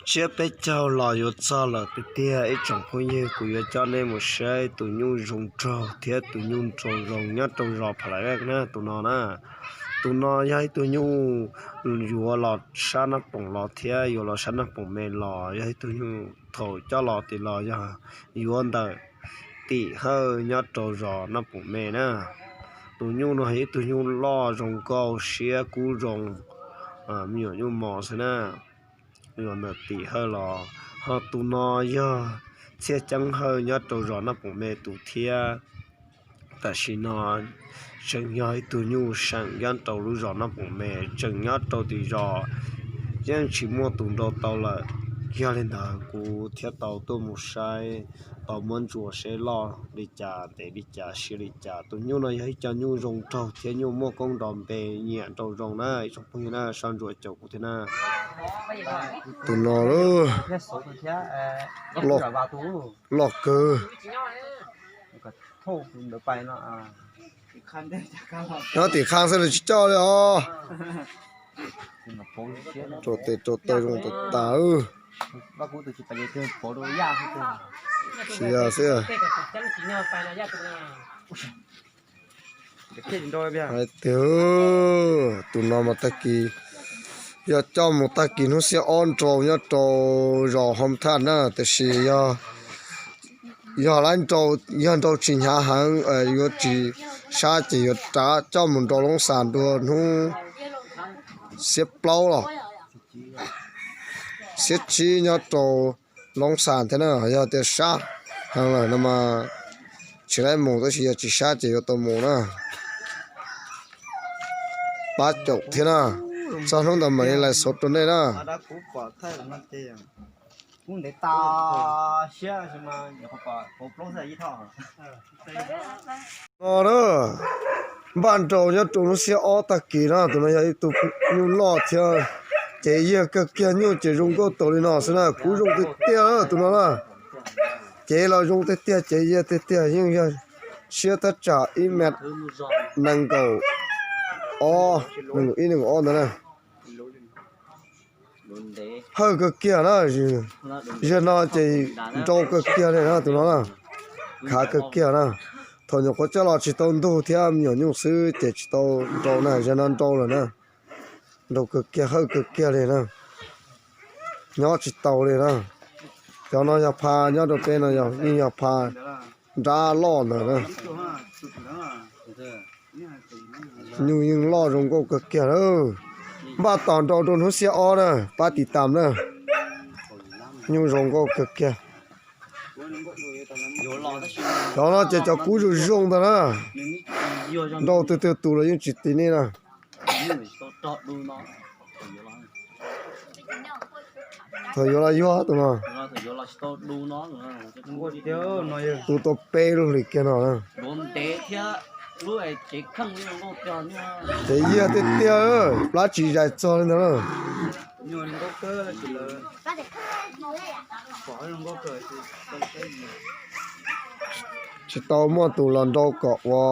Tsiab peb caug los yuav txog lawm tiag tiag ib tsoom phooj ywg, kuv yuav coj nej mus saib tus nyuj zoo nraug thiab tus nyuj nraug zoo nyob rau zos Pha Lais Vaj na, tus no na. Tus no yog ib tug nyuj yuav los sab Naj Poom los thiab yuav los sab Naj Poom me los, yog ib tug nyuj thaum coj los tim los yog yuav ntawm Tim Hawj nyob rau zos Naj Poom me na. Tus nyuj no yog ib tug nyuj loj zoo nkauj siab kub zoo, me nyuam nyuj mos xwb na. Yuav ntawm Tim Hawj los, ho tus no yog Txhiaj Ceeb Hawj nyob rau zos Naj Poom me tus thiab. Tam sim no tseem yog ib tug nyuj seem nyob rau lub zos Naj Poom me, tseem nyob rau tim zos, yeej tsis muaj tus nrau tau lawm. Yog li ntawd kuv thiaj tau tuaj mus saib, tau muab ntsuas seb loj li cas ntev li cas siab li cas. Tus nyuj no yog ib co nyuj zoo nraug thiab nyuj muaj koob nrov npe nyiam nrau zoo na ib tsoom phooj ywg na, soj ntsuam caum kuv thiab na. Tus no loj kawg. Nyob tim khaj xwb lawv tsis coj li os. Rau tes rau taw zoo tas tas. Tsis yog xwb. Hais tias tus no mas tag kis yog coj mus tag kis hnub xiab ob nrau nyob rau zos Hom Thaj na, tiam sis yog, yog lawv nrau, yog nrau tsis hnyav heev yuav tsis sab ces yuav rov coj mus nrau Loob Xas dua hnub xiab plaub los xiab tsib nyob rau Loob Xas thiab na. Yog tias sab heev lawm no mas tsis laib mus, tab sis yog tsis sab ces yuav tau mus na. Pab caum thiab na, txog hnub ntawd mam li lais xov rau nej na. No na, npaj nrau nyob rau hnub xiab ob tag kis na, tus no yog ib tug nyuj loj thiab, cev yiag kawg kiag, nyuj ces zoo nkauj taus li no xwb na, kub zoo tiag tiag tus no na. Cev los zoo tiag tiag, cev yiag tiag tiag, yeej yog siab thaj tsam ib mev nees nkaum ob, nees nkaum ib nees nkaum ob ntawd na. Hawj kawg kiag na, zaum no ces nrau kawg kiag li na tus no na, khav kawg kiag na. Thaum nyuam qhuav coj los tsis tau ntug thiab me nyuam nyuj xwb ces tsis tau nrau na, zaum no nrau lawm na. Nrau kawg kiag, hawj kawg kiag li na. Nyob tsis tau li na. Cov no yog pha nyob rau peb no yog yeej yog pha nrab loj ntawd na. Nyuj yeej loj zoo nkauj kawg kiag lawm. Npaj tos nrau rau hnub xiab ob na, pab tiv tam na. Nyuj zoo nkauj kawg kiag. Cov no ces cov kub zoo zoo ntag na. Nrau twg twg tus los yeej tsis tiv nej na. Thaum yuav los yuag tus no. Tus tau peb lub hlis kiag no na. Ces yog tiag tiag, plab tsis zais txog li ntawd na. Tsis tau muaj tus los nrau kom ua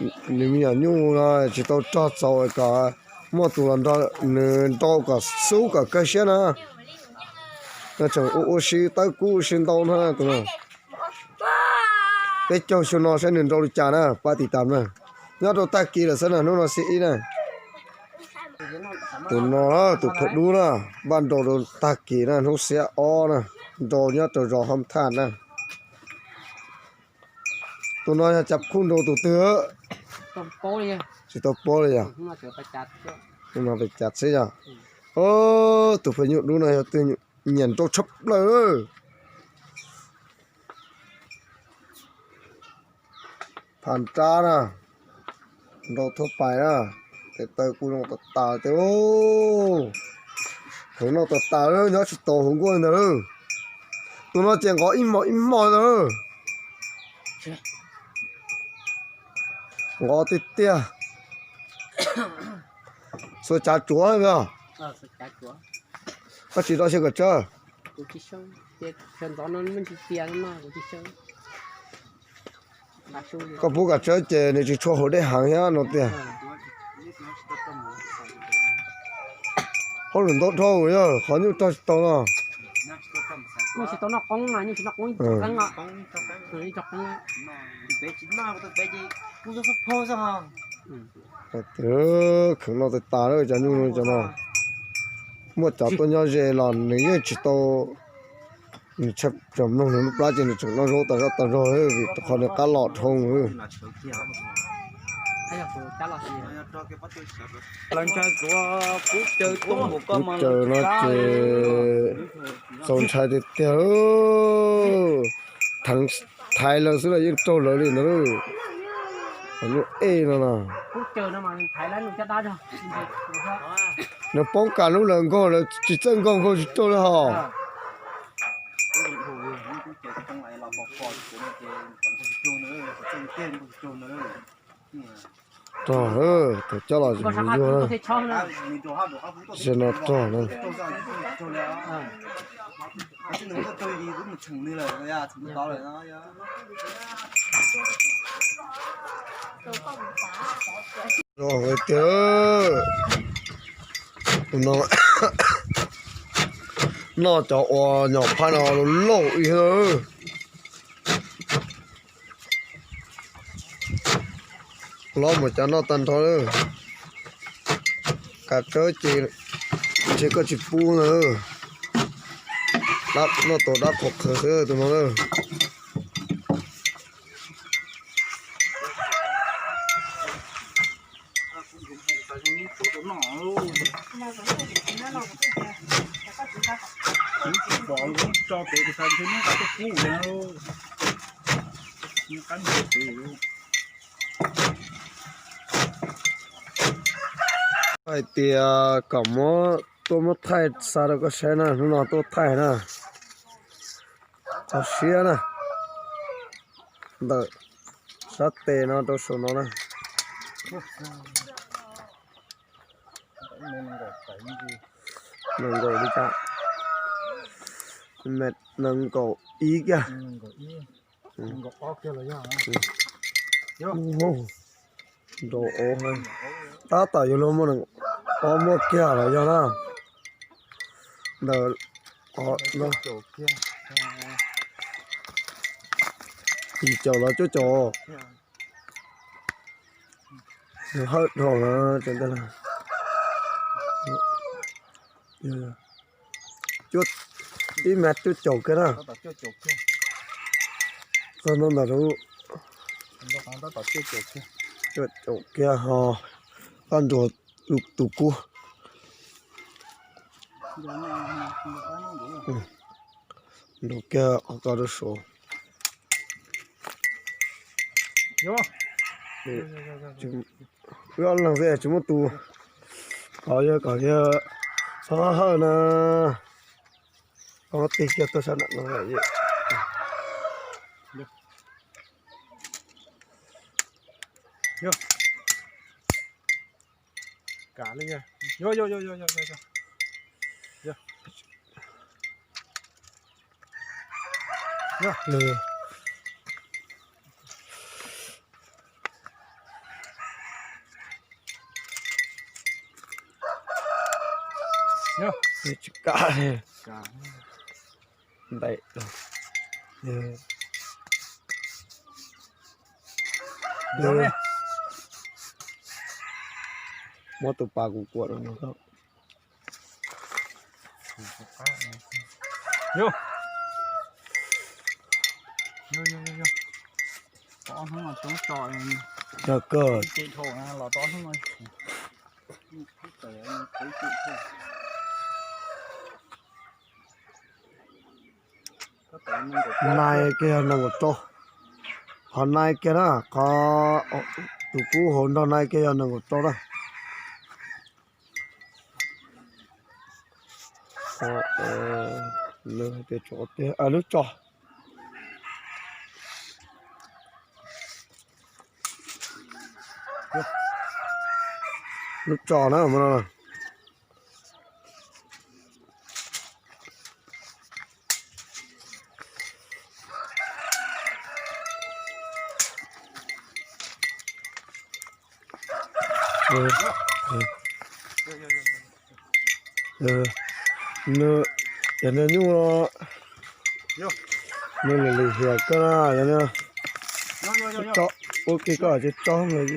nws me nyuam nyuj no tsis tau rog txaus kom muaj tus los nrau, nws nrau kom xub kom kawg siab na. No tseem ua ua si tawb kub ua si ntau na tus no. Peb caug xyoo no saib nws nrau li cas na, pab tiv tam na. Nyob rau tag kis lawm xwb na, hnub no xiab ib na. Tus no tus phaw dub na, npaj nrau rau tag kis na, hnub xiab ob na, nrau nyob rau zos Hom Thaj na. Tus no yog cas khuj nrau tus twg? Tsis tau paub li yog? Hnub no pes cas xwb yog? Tus phaw nyuj dub no yog twg nyiam nrau tshaj plaws. Pha nrab na, nrau thuab pais na, tes taw kuj zoo tas tas tiag. Hwv no tas tas lawm, nyob tsis tau hauv nkuaj li ntawd lawm. Tus no ces nqov ib hmo ib hmo li ntawd lawm. Nqov tiag tiag. Xuas cav tsuav os. Koj tsis rau siab kom tsawg. Koj pub kom tsawg ces nws tsis tshua haum dej heev thiab no tiag. Qoob lawm ntau dhau yog qhov nyuj rog tsis tau no. Kheev noj tas tas lawm cov nyuj cov no. Muaj cov tuaj nyob ze los nws yeej tsis tau, nws tshaj tseem mloog nws lub plab ces nws tseem noj zaub tas zog tas zog vim rau qhov nws qab los dhau. Lub caws no ces txaus ntshai tiag tiag. Theev thaiv lawv xwb los yeej raug lawv li ntawd. Lub ej no na, nws poob kas lub lawv nkaug lawv tsis txawj nkaug nkaug tsis raug li hos. Rog, thaum coj los yuag na. Sim no rog na. Rog tiag. Tus no noj cov uas nyom phab no lauj ib hwb. Lob mus cav noj tag nrho lawm. Kav tsawb ces ntshe koj tsis pub na. Noj tau dab qhuas qhawv xwb tus no na. Hais tias kom muab tuaj muab thaij xa rau koj saib na, hnub no tuaj thaij na. Txog siab na. Ntawm sab tes no rau saum no na. Nees nkaum li cas? Nees nkaum ib kiag. Nrau ob, tab tom yuav luag muaj nees ob muaj kiag los yog na. Ntawm yim caum los cuaj caum. Nws hawj dhau na, ib mev cuaj caum kiag na. Txog no ntawm lub cuaj caum kiag ho. Koj nrug tus kub. Nrug kiag qhov ko rau saud. Wb ob leeg xwb tsis muaj tus. Qhov yog kom yog hawj hawj na. Koj tig kiag tuaj sab nram no. Tsis kam li. Ntaim. Muab tus pas kuv kuam no. Yog kawg. Nai kiag yog nees nkaum rau. Qhov nai kiag na, qhov tus kub hauv nrog nai kiag yog nees nkaum rau na. Lub tso. Lub tso na. Cov niag nyuj no, nws lim lim hiam kawg na, cov niag, ua ke koj tsis tso mus.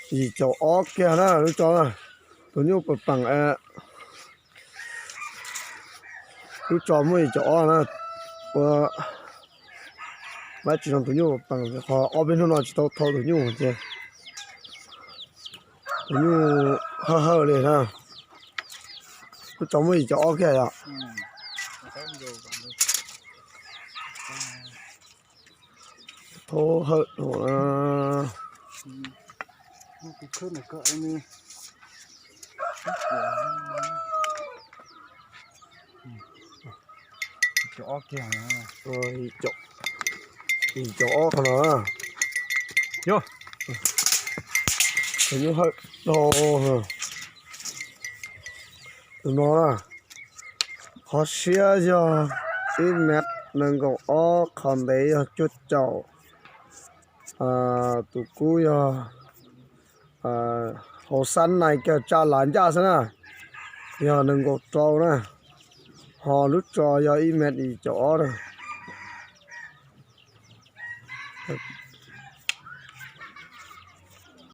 Yim caum ob kiag na lub tsov na, tus nyuj pas peem. Lub tsov muaj yim caum ob na, ua, mab tsis zoo tus nyuj pas peem, qhov ob peb hnub no tsis tau thau tus nyuj ces tus nyuj hawj hawj li na. Lub tsov muaj yim caum ob kiag yom. Thaub hawm no. Yim caum ob qhov no. Yog, tus nyuj hawm no. Tus no na, qhov siab yog ib mev nees nkaum ob, qhov ntev yog cuaj caum, tus kub yog hauv xab nais kiag tsa lav ncaj xwb na, yog nees nkaum rau na, ho lub tsov yog ib mev yim caum ob na.